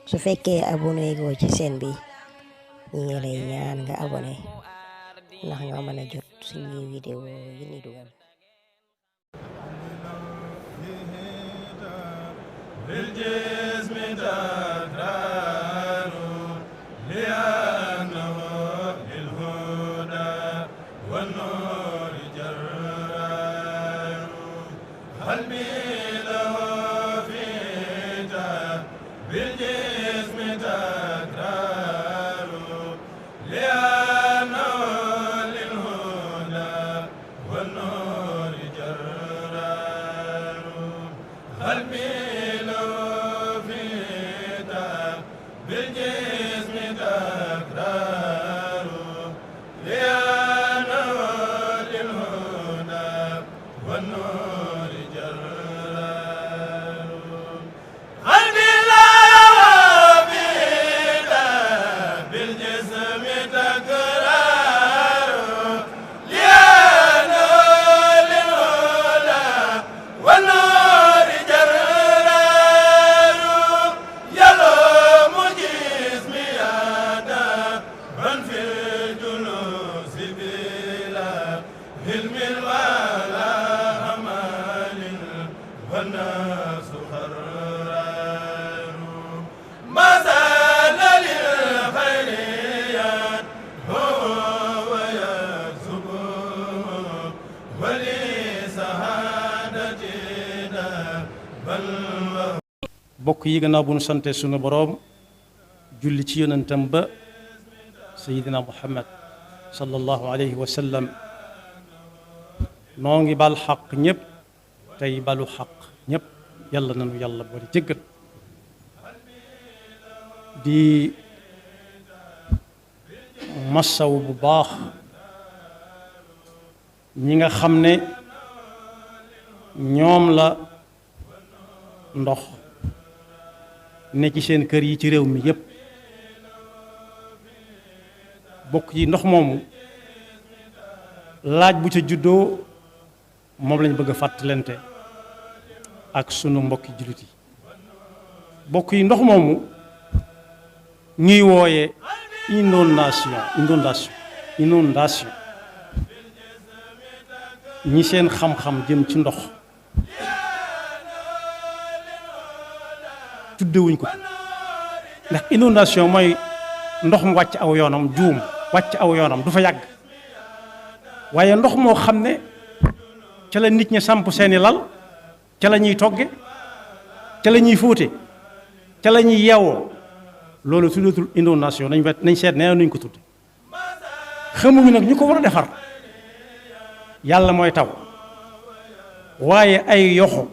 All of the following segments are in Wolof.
su fekkee abonné goo ci chaîne bi ñi ngi lay ñaan nga abonné ndax nga mën a jot suñuy vidéo yi ni dugal. bokk yi gannaaw bu nu sante sunu boroom julli ci yonentam ba sayidina muhammad sallallahu alayhi wa sallam noo ngi bal xaq ñëpp tey balu xaq ñëpp yàlla nanu yàlla boole jéggal di massaw bu baax ñi nga xam ne ñoom la ndox ne ci seen kër yi ci réew mi yépp bokk yi ndox moomu laaj bu ca juddoo moom lañ bëgg a fàttalante ak sunu mbokki jullit yi bokk yi ndox moomu ñuy wooye inondation ñi seen xam-xam jëm ci ndox tuddewuñ ko ndax inondation mooy ndox mu wàcc aw yoonam juum wàcc aw yoonam du fa yàgg waaye ndox moo xam ne ca la nit ñi samp seeni lal ca la ñuy togge ca la ñuy fóote ca la ñuy yeewoo loolu tuddatul inondation nañ seet nee nuñ ko tudde xamuñu nag ñu ko war a defar yàlla mooy taw waaye ay yoxo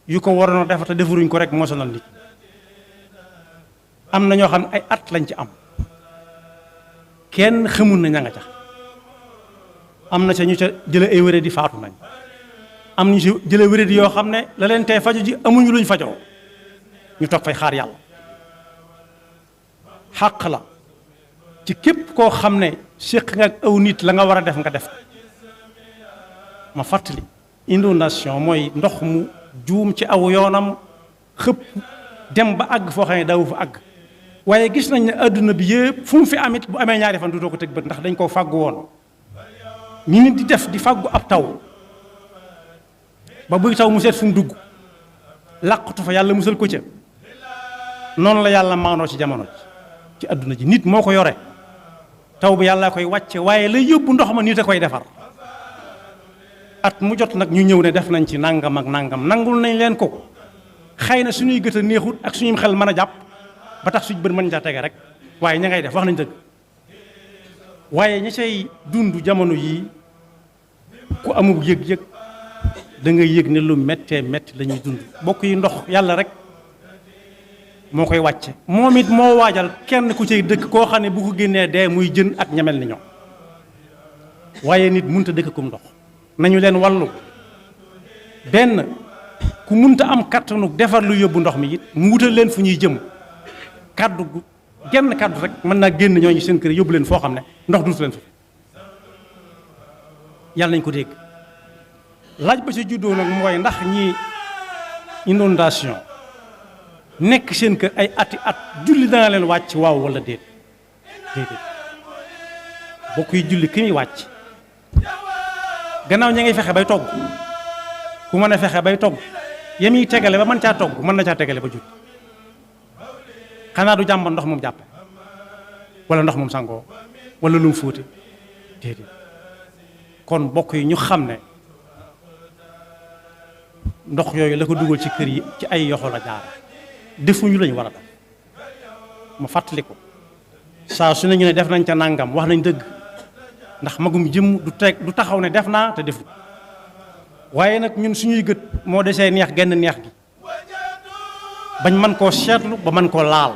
yu ko waroon a defar te defaruñ ko rek moo sonal nit am na ñoo xam ne ay at lañ ci am kenn xamul na ña nga ca am na ca ñu ca jële ay wéré di faatu nañ am ñu ci jële wéré di yoo xam ne la leen tey faju ji amuñu luñ fajoo ñu toog fay xaar yàlla xàq la ci képp koo xam ne séq nga ak aw nit la nga war a def nga def ma fàttali inondation mooy ndox mu juum ci aw yoonam xëpp dem ba àgg foo xam ne daawu fa àgg waaye gis nañ ne adduna bi yëpp fu mu fi amit bu amee ñaari fan du doo ko teg bët ndax dañ koo fàggu woon ñi nit di def di fàggu ab taw ba buy taw mu seet fu mu dugg làqatu fa yàlla musal ko ca noonu la yàlla maandoo ci jamono ci adduna ji nit moo ko yore taw bi yàlla koy wàcce waaye lay yóbbu ndox ma nit a koy defar at mu jot nag ñu ñëw ne def nañ ci nangam ak nangam nangul nañ leen ko xëy na suñuy gët a neexut ak suñu xel mën a jàpp ba tax suñu bët mën caa tege rek waaye ña ngay def wax nañ dëgg waaye ñi cay dund jamono yii ku amul yëg-yëg da ngay yëg ne lu méttee métti la ñuy dund bokk yi ndox yàlla rek moo koy wàcce moom it moo waajal kenn ku cay dëkk koo xam ne bu ko génnee dee muy jën ak ñamel ni ñoom waaye nit munta dëkk kum ndox nañu leen wàllu benn ku munta am kattanu defar lu yóbbu ndox mi it mu wutal leen fu ñuy jëm kaddu gu genn kaddu rek mën naa génn ñooñu seen kër yóbbu leen foo xam ne ndox duutu leen fa yàlla nañ ko dégg laaj ba ci juddoo nag mooy ndax ñi inondation nekk seen kër ay ati at julli dana leen wàcc waaw wala déet déedéet bokk yi julli ki muy wàcc gannaaw ña ngay fexe bay togg ku mën a fexe bay togg yem yi tegale ba mën caa togg mën na caa tegale ba julli xanaa du jàmba ndox moom jàppe wala ndox moom sangoo wala lu mu fóote déedéet kon bokk yi ñu xam ne ndox yooyu la ko dugal ci kër yi ci ay yoxo la jaar defuñu lañu war a def ma fàttali ko saa su ne ñu ne def nañ ca nangam wax nañ dëgg ndax magum jëm du taxaw ne def naa te defut waaye nag ñun suñuy gët moo desee neex genn neex gi bañ mën koo seetlu ba mën koo laal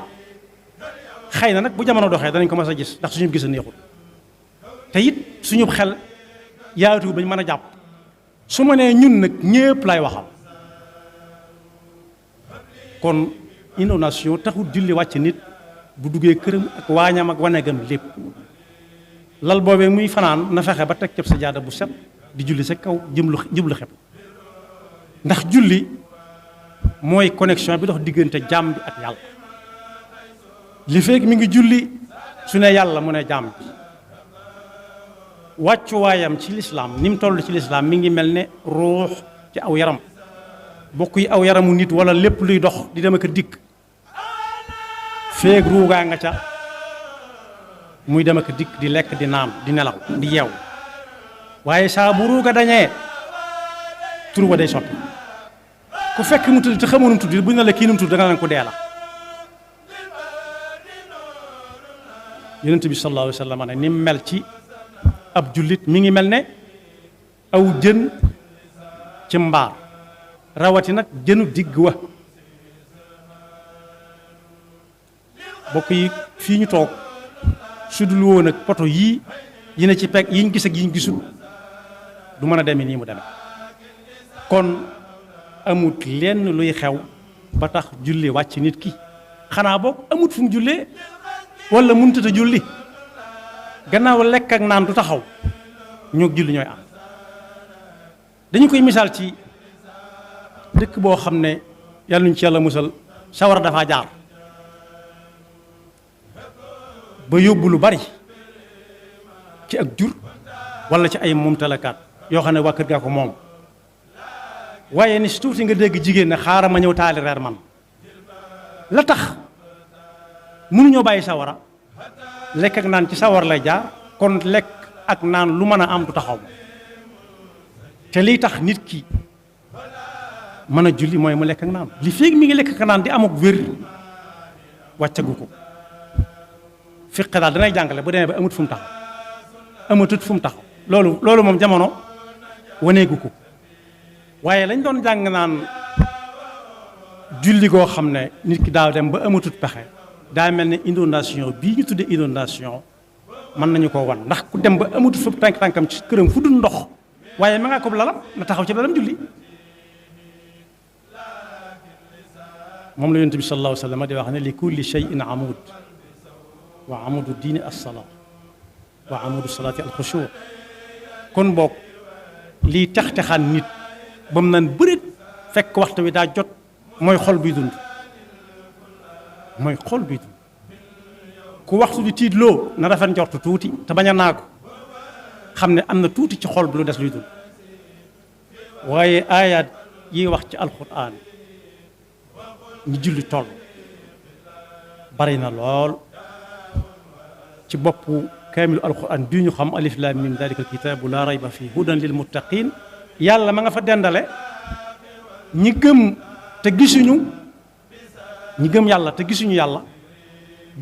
xëy na nag bu jamono doxee danañ ko mas a gis ndax suñu gis a neexul te it suñu xel yaatu bañ mën a jàpp su ma nee ñun nag ñépp lay waxal kon inondation taxul julli wàcc nit bu duggee këram ak waañam ak wanegam lépp lal boobee muy fanaan na fexe ba teg cëb sa jaada bu set di julli sa kaw jublu xeb ndax julli mooy connexion bi dox diggante jaam bi ak yàlla li fekk mi ngi julli su ne yàlla mu ne jaam bi wàccuwaayam ci lislaam ni mu toll ci lislaam mi ngi mel ne ruux ci aw yaram bokk yi aw yaramu nit wala lépp luy dox di dem ak dikk feeg ruugaa nga ca muy dem ak dikk di lekk di naan di nelaw di yeew waaye saa bu ruuga dañee tur wa day sotti ku fekk mu tudd te xamoo nu mu tudd bu ñu la kii nu mu tudd da nga leen ko dee la yonent bi sallallahu alayhi wa sallam ne ni mu mel ci ab jullit mi ngi mel ne aw jën ci mbaar rawati nag jënu digg wa bokk yi fii ñu toog su dul woon ak poto yii yi ne ci pegg yiñ gis ak yiñ gisul du mën a demee nii mu demee kon amut lenn luy xew ba tax julli wàcc nit ki xanaa boog amut fu mu jullee wala mënut a julli gannaaw lekk ak naan du taxaw ñoo julli ñooy am dañu koy misaal ci dëkk boo xam ne yàlla ñu ci yàlla musal sawara dafa jaar ba yóbbu lu bari ci ak jur wala ci ay mumtalakaat yoo xam ne waa kër gaa ko moom waaye ni si tuuti nga dégg jigéen ne xaaral ma ñëw taali reer man la tax mënuñoo bàyyi sawara lekk ak naan ci sawar lay jaar kon lekk ak naan lu mën a am du taxaw ma te liy tax nit ki mën a julli mooy mu lekk ak naan li féeg mi ngi lekk ak naan di amuk wér wàccagu ko fiq daal danay jàngale bu demee ba amut fu mu taxaw amatut fu mu taxaw loolu moom jamono waneegu ko waaye lañ doon jàng naan julli goo xam ne nit ki daaw dem ba amatut pexe daa mel ne inondation bii ñu tuddee inondation mën nañu koo wan ndax ku dem ba amatut fu tànkam ci këram fu dul ndox waaye ma ngaa ko lalam na taxaw ci lalam julli moom la yonent bi sallallahu alayhi wa sallam di wax ne li kulli shay'in amud wa amudu diini as-salaa wa amudu salaati al-xusuu kon boog lii tax-taxaan nit ba mu naan bërit fekk waxtu wi daa jot mooy xol buy dund mooy xol buy dund ku waxtu di tiitloo na rafet njortu tuuti te bañ a naa ko xam ne am na tuuti ci xol bi lu des luy dund waaye aayaat yi wax ci alquran ñu julli toll bari na lool ci boppu kaamilu alquran bii ñu xam alif laam miim dalika alkitaabu laa rayba fii hudan lil muttaqin yàlla ma nga fa dendale ñi gëm te gisuñu ñi gëm yàlla te gisuñu yàlla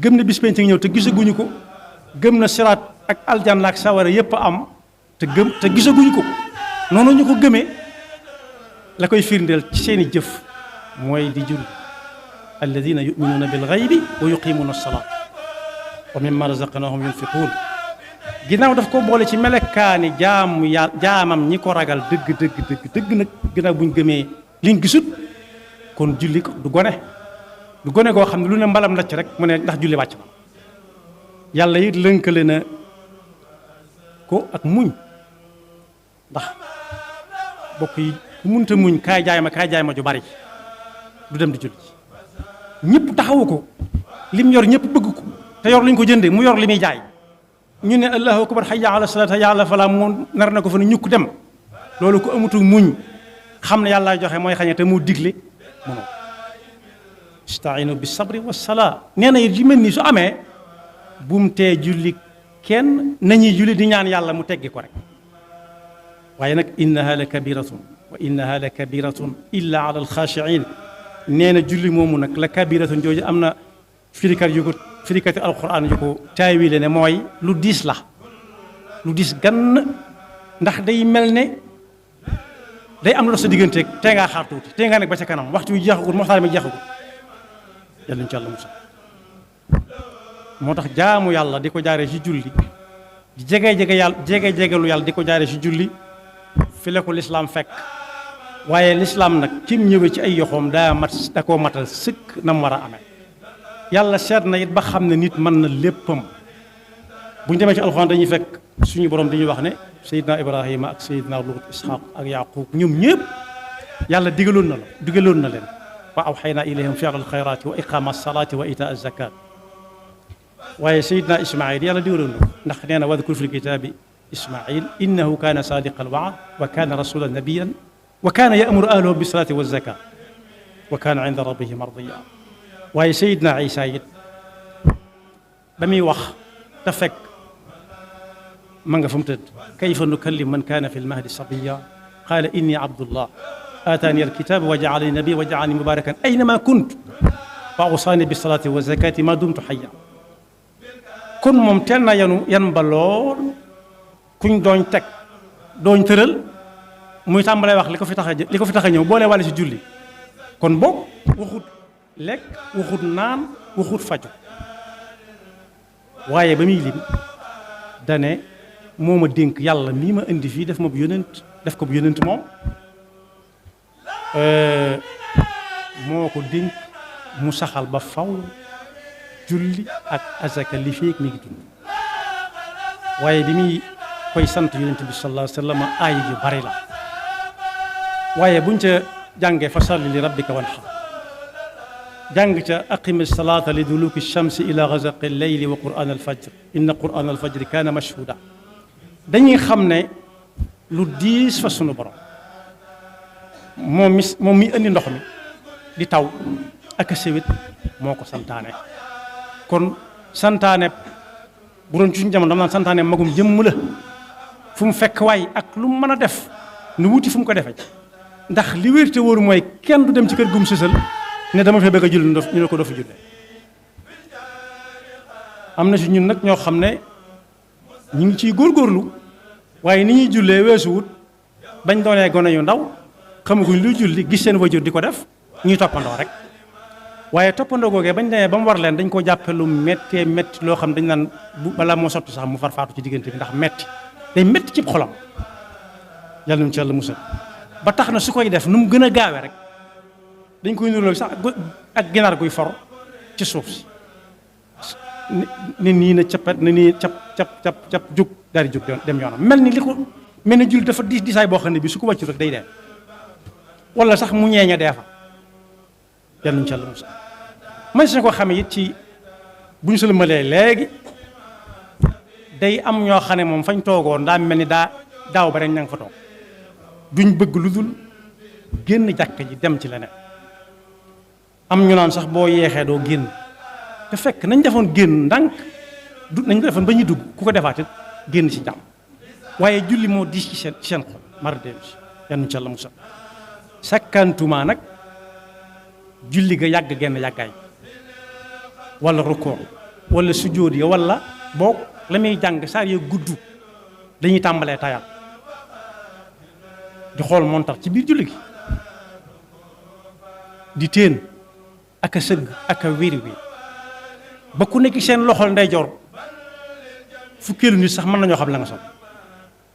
gëm na bis penc ngi ñëw te gisaguñu ko gëm na siraat ak aljanna ak sawara yépp am te gisaguñu ko noonu ñu ko gëmee la koy firndeel ci seeni jëf mooy di julli alladina yuminuuna bil ghaybi wa yuqimuuna as-salaat wa mimma razaqnahum yunfiquun ginnaaw daf ko boole ci melekaani jaamam ñi ko ragal dëgg nag ginnaaw buñ gëmee liñ gisut kon julli ko du gone goo xam ne lu ne mbalam lacc rek mu ne ndax julli wàcc ma yàlla it lënkale na ko ak muñ ndax bokk yi ku munta muñ kaay jaay ma ju bari du dem di julli ñëpp taxawu ko lim yor ñëpp bëgg ko te yor luñ ko jënde mu yor li muy jaay ñu ne allahu akbar hayya ala salat hayya ala falaa mu nar na ko fa ne ñukk dem loolu ko amutu muñ xam ne yàlla joxe mooy xañe te mu digle mënoo istainu bi sabri wa salaa nee na yi mel nii su amee bum tee julli kenn nañuy julli di ñaan yàlla mu teggi ko rek waaye nag innaha la kabiratun wa innaha la kabiratun illa ala alxaashiin nee na julli moomu nag la kabiratun jooju am na firikati alquran yu ko taawile ne mooy lu diis la lu diis gann ndax day mel ne day am lu sa digganteeg tey ngaa xaar tuuti tey ngaa nekk ba ca kanam waxtu wi jeexagul waxtaan mi jeexagul yàlla incha allah musa moo tax jaamu yàlla di ko jaaree ci julli di jegelu yàlla di ko jaaree ci julli fi la ko lislaam fekk waaye lislaam nag kim ñëwee ci ay yoxoom da koo matal sëkk na mu war a amee yàlla seet na it ba xam ne nit mën na léppam bu ñu demee ci alxuraan dañuy fekk suñu borom dañuy wax ne Seydina Ibrahima ak Seydina Lut Ishaq ak Yaqub ñoom ñëpp yàlla digaloon na leen wa awxaynaa ilayhim fi'lal xayraati wa iqaama salaati wa itaa zakat waaye Seydina Ismaïl yàlla digaloon na ko ndax nee na wadkur fil kitaabi Ismaïl innahu kaana saadiqal wa'd wa kaana rasulan nabiyyan wa kaana ya'muru ahlahu bis salaati waz zakat wa kaana inda rabbihi mardiyya waaye Seydina Isa it ba muy wax te fekk ma nga fa mu tëdd kayfa nukallim man kaana fi lmahdi sabiyya qaala inni abdullah aataani alkitaaba wa ja'alani nabiyyan wa ja'alani mubarakan aynama kuntu wa awsaani bis salaati wa zakati ma dumtu hayya kon moom teel na yan ba lool kuñ dooñ teg dooñ tëral muy tàmbalee wax li ko fi tax a ñëw boole wàlle si julli kon boog waxut lekk waxut naan waxut faju waaye ba muy lim dane moo ma dénk yàlla mii ma indi fii def ko bu yonent moom moo ko dénk mu saxal ba faw julli ak azaka li feek mi ngi dund waaye bi muy koy sant yonent bi sallallahu alayhi wa sallam aay yu bari la waaye buñ ca jàngee fa salli li rabbika wanhar jàng ca aqimi salaata li duluki shamsi ila ghasaqi leyli wa quran alfajr inna quran alfajri kaana mashhuda dañuy xam ne lu diis fa sunu borom moom mi indi ndox mi di taw ak a sewit moo ko santaane kon santaane bu doon ci suñu jamono dama naan santaane magum jëmm la fu mu fekk waay ak lu mu mën a def nu wuti fu mu ko defee ndax li wér te wóor mooy kenn du dem ci kër gum sësal ne dama fee bëgg a julli ñu ne ko doo fi julle am na si ñun nag ñoo xam ne ñu ngi ciy góorgóorlu waaye ni ñuy jullee weesuwut bañ doonee gone yu ndaw xamaguñ luy julli gis seen wajur di ko def ñuy toppandoo rek waaye toppandoo googee bañ demee ba mu war leen dañ koo jàppe lu méttee métti loo xam dañ naan balaa moo sotti sax mu far faatu ci diggante bi ndax métti day métti ci xolam yàlla nañu ci yàlla musal ba tax na su koy def nu mu gën a gaawe rek dañ koy niróo sax ak ginaar guy for ci suuf si ne nii na cappet ne nii cap jug daal di jug dem yoonam mel ni julli dafa diisaay boo xam ne bi su ko wàccu rek day dee wala sax mu ñeeña dee fa yàlla nañu ci yàlla musal man si na ko xamee it ci bu ñu sëlmalee léegi day am ñoo xam ne moom fañ toogoon daa mel ni daaw ba rek ña nga fa toog duñ bëgg lu dul génn jàkk ji dem ci leneen am ñu naan sax boo yeexee doo génn te fekk nañ defoon génn ndànk nañ ko defoon ba ñuy dugg ku ko defaat it génn ci jàmm waaye julli moo diis ci seen xol mar dem si yannu ci Yàlla musal sakkantuma nag julli ga yàgg genn yàggaay wala rukkoo wala sujjóot ya wala boog la muy jàng saar ya gudd dañuy tàmbalee tayal di xool montar ci biir julli gi di téen ak a sëgg ak a wéri wi ba ku nekk seen loxol ndeyjoor fukkeelu nit sax mën nañoo xam la nga sol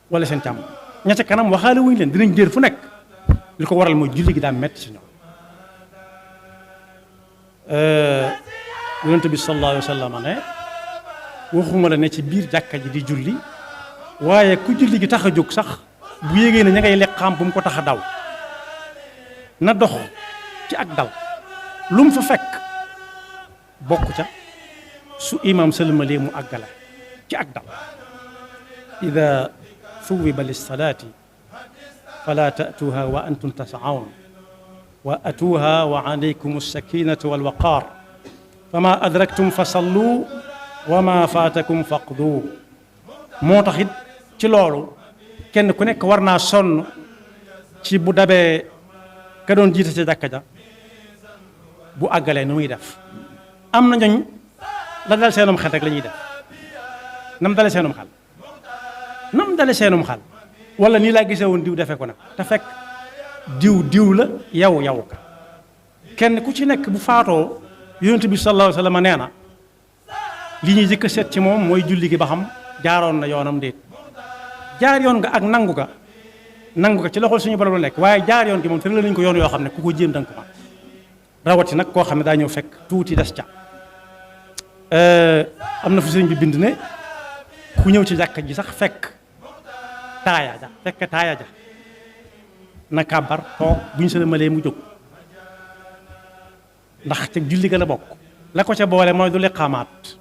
wala seen càmm ña ca kanam waxaale wuñu leen dinañ déer fu nekk li ko waral mooy julli gi daa metti si ñoom yonent bi sallallahu alayhi wa sallam ne waxuma la ne ci biir jàkka ji di julli waaye ku julli gi tax a jóg sax bu yégee ne ña ngay lekk xam bu mu ko tax a daw na dox ci ak dal lu mu fa fekk bokk ca su imam sëlmalee mu àggale ci ak dal ida thuwiba lissalaati fala ta'tuha wa antum tas'aun wa atuha wa alaykum as-sakinatu wal waqar fama adraktum fa sallu wa ma faatakum faqdu moo tax it ci loolu kenn ku nekk war naa sonn ci bu dabee ka doon jiite ca jàkka ja bu àggalee nu muy def am na ñooñ la dal seenum xel rek la ñuy def nam dale seenum xel wala nii laa gisee woon diw defee ko nag te fekk diw la yow ka kenn ku ci nekk bu faatoo yonent bi sallallahu alayhi wa sallam nee na li ñuy jëkk a seet ci moom mooy julli gi ba xam jaaroon na yoonam déet jaar yoon nga ak nangu ga ci loxol suñu borom la nekk waaye jaar yoon gi moom tëral nañu ko yoon yoo xam ne ku ko jéem danga ko man rawati nag koo xam ne daa ñëw fekk tuuti des ca am na fu sëriñ bi bind ne ku ñëw ci jàkka ji sax fekk taaya ja na kàbbar toog bu ñu sëlmalee mu jóg ndax ca julli ga la bokk la ko ca boole mooy du liqaamaat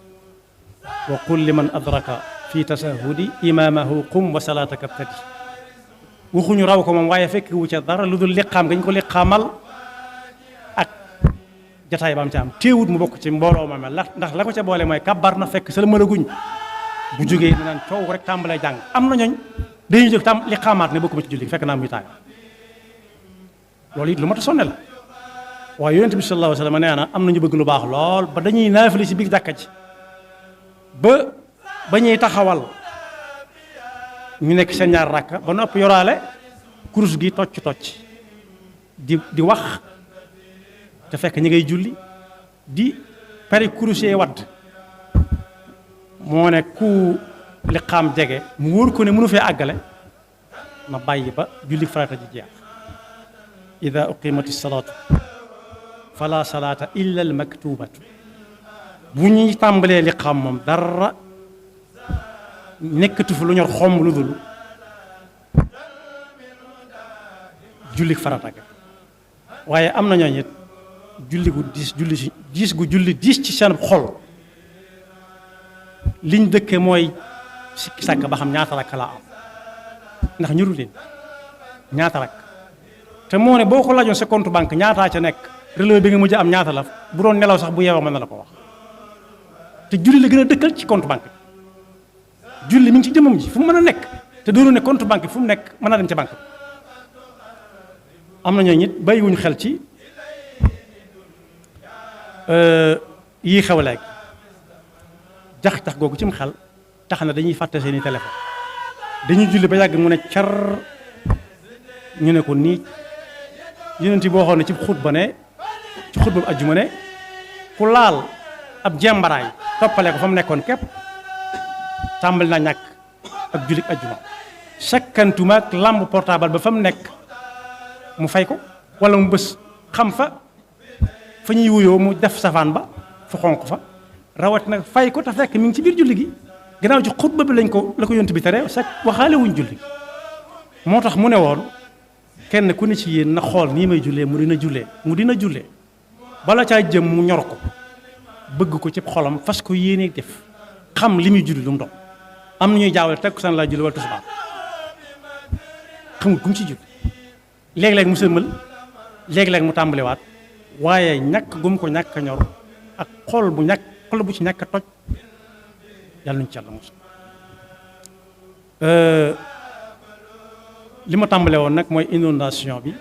wa qul liman adraka fi tasahudi imamahu qum wa salataka btadi waxuñu raw ko moom waaye fekk wu ca dara lu dul liqaam gañ ko liqaamal ak jataay ba am ca am téewut mu bokk ci mbooloo ma mel ndax la ko ca boole mooy kàbbar na fekk sëlmalaguñ bu jógee na naan coow rek tàmbalee jàng am na ñooñ dañuy jóg tam liqaamaat ne bokkuma ci julli fekk naa muy taay loolu it lu mat a sonne la waaye yonent bi sallallahu alayhi wa sallam nee na am na ñu bëgg lu baax lool ba dañuy naafile ci biir jàkka ji ba ñuy taxawal ñu nekk seen ñaar rakka ba noppi yoraale kurus gi tocc di wax te fekk ñi ngay julli di pare kurus yee wadd moo ne ku liqaam jege mu wóor ko ne mënu fee àggale na bàyyi ba julli farata ji jeex ida uqimati salaatu fala salaata illa al maktubatu bu ñuy tàmbalee liqaam moom dara nekkatu fi lu ñor xomb lu dul julli farata ga waaye am na ñooñu it julli gu diis ci seen xol liñ dëkke mooy sikki sàkk ba xam ñaata rakk laa am ndax ñuru leen ñaata rakk te moo ne boo ko laajoon sa compte banque ñaataa ca nekk relevé bi nga mujj am ñaata la bu doon nelaw sax bu yeewoo mën na la ko wax te julli la gën a dëkkal ci compte banque julli mi ngi ci jëmmam ji fu mu mën a nekk te doonu ne compte banque fu mu nekk mën naa dem ca banque am na ñooñu it bàyyiwuñu xel ci yii xew léegi jax googu cim xel tax na dañuy fàtte seeni téléphone dañuy julli ba yàgg mu ne car ñu ne ko nii yonent bi boo xoon ne ci xutba bu ajjuma ne ku laal ab jembaraay toppale ko fa mu nekkoon képp tàmbali naa ñàkk ak jullit ajjuma sakkantuma ak lamb portable ba fa mu nekk mu fay ko wala mu bës xam fa ñuy wuyoo mu def safaan ba fu xonq fa rawat nag fay ko te fekk mi ngi ci biir julli gi gannaaw ci xutba bi la ko yonent bi tere sax waxaale wuñ julli moo tax mu ne woon kenn ku ne ci yéen na xool nii may jullee mu dina jullee bala caa jëm mu ñor ko bëgg ko ci xolam fas ko yéene def xam li muy julli lu mu doon am na ñuy jaawale takkusaan laa julli wala tisbaar xamul ku mu ci julli léeg-léeg mu sëlmal léeg-léeg mu tàmbaliwaat waaye ñàkk gum ko ñàkk a ñor ak xol bu ci ñàkk a toj yàlla nañu ci yàlla mos li ma tàmbale woon nag mooy inondation bi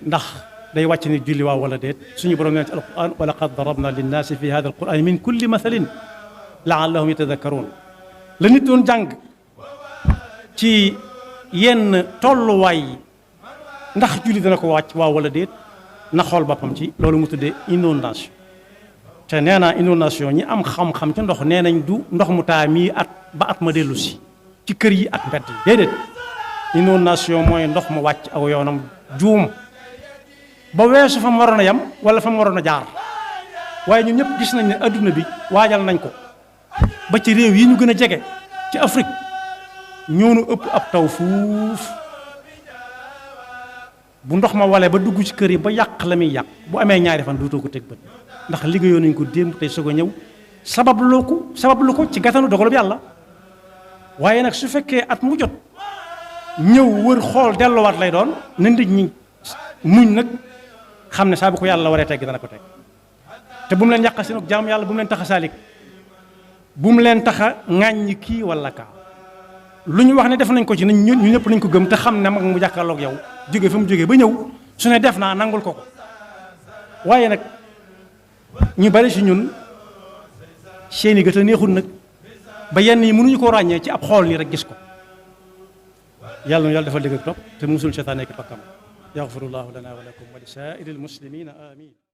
ndax day wàcc ni julli waaw wala déet suñu borom nee ci alquran wa laqad darabna linnaasi fi hada alquran min kulli mathalin laallahum yatadakkaruun la nit doon jàng ci yenn tolluwaay yi ndax julli dana ko wàcc waaw wala déet na xool boppam ci loolu mu tuddee inondation te nee naa inondation ñi am xam-xam ci ndox nee nañ du ndox mu taa mii at ba at ma dellu si ci kër yi ak mbedd yi déedéet inondation mooy ndox mu wàcc aw yoonam juum ba weesu fa mu waroon a yam wala fa mu waroon a jaar waaye ñun ñëpp gis nañ ne adduna bi waajal nañ ko ba ci réew yi ñu gën a jege ci Afrique ñoonu ëpp ab taw fuuf bu ndox ma walee ba dugg ci kër yi ba yàq la muy yàq bu amee ñaari fan duutoo ko teg bët ndax liggéeyoon nañ ko démb tey soog a ñëw sabablu ko ci gàttanu dogalub yàlla. waaye nag su fekkee at mu jot ñëw wër xool delluwaat lay doon na nit ñi muñ nag xam ne saa bu ko yàlla waree tegg dana ko teg te bu mu leen yàqa seen jaamu yàlla bu mu leen tax a saalik bu mu leen tax a ŋàññi kii wala kaa lu ñu wax ne def nañ ko ci nañ ñu ñëpp nañ ko gëm te xam ne mag mu jàkkaarloog yow jóge fa mu jógee ba ñëw su ne def naa nangul ko waaye nag ñu bari si ñun seeni gët a neexul nag ba yenn yi mënuñu koo ràññee ci ab xool nii rek gis ko yàlla na yàlla dafa dégg ak topp te musul seytaane ak pakkam yaxfirullahu lana wa lakum wa li saa'iril muslimina amin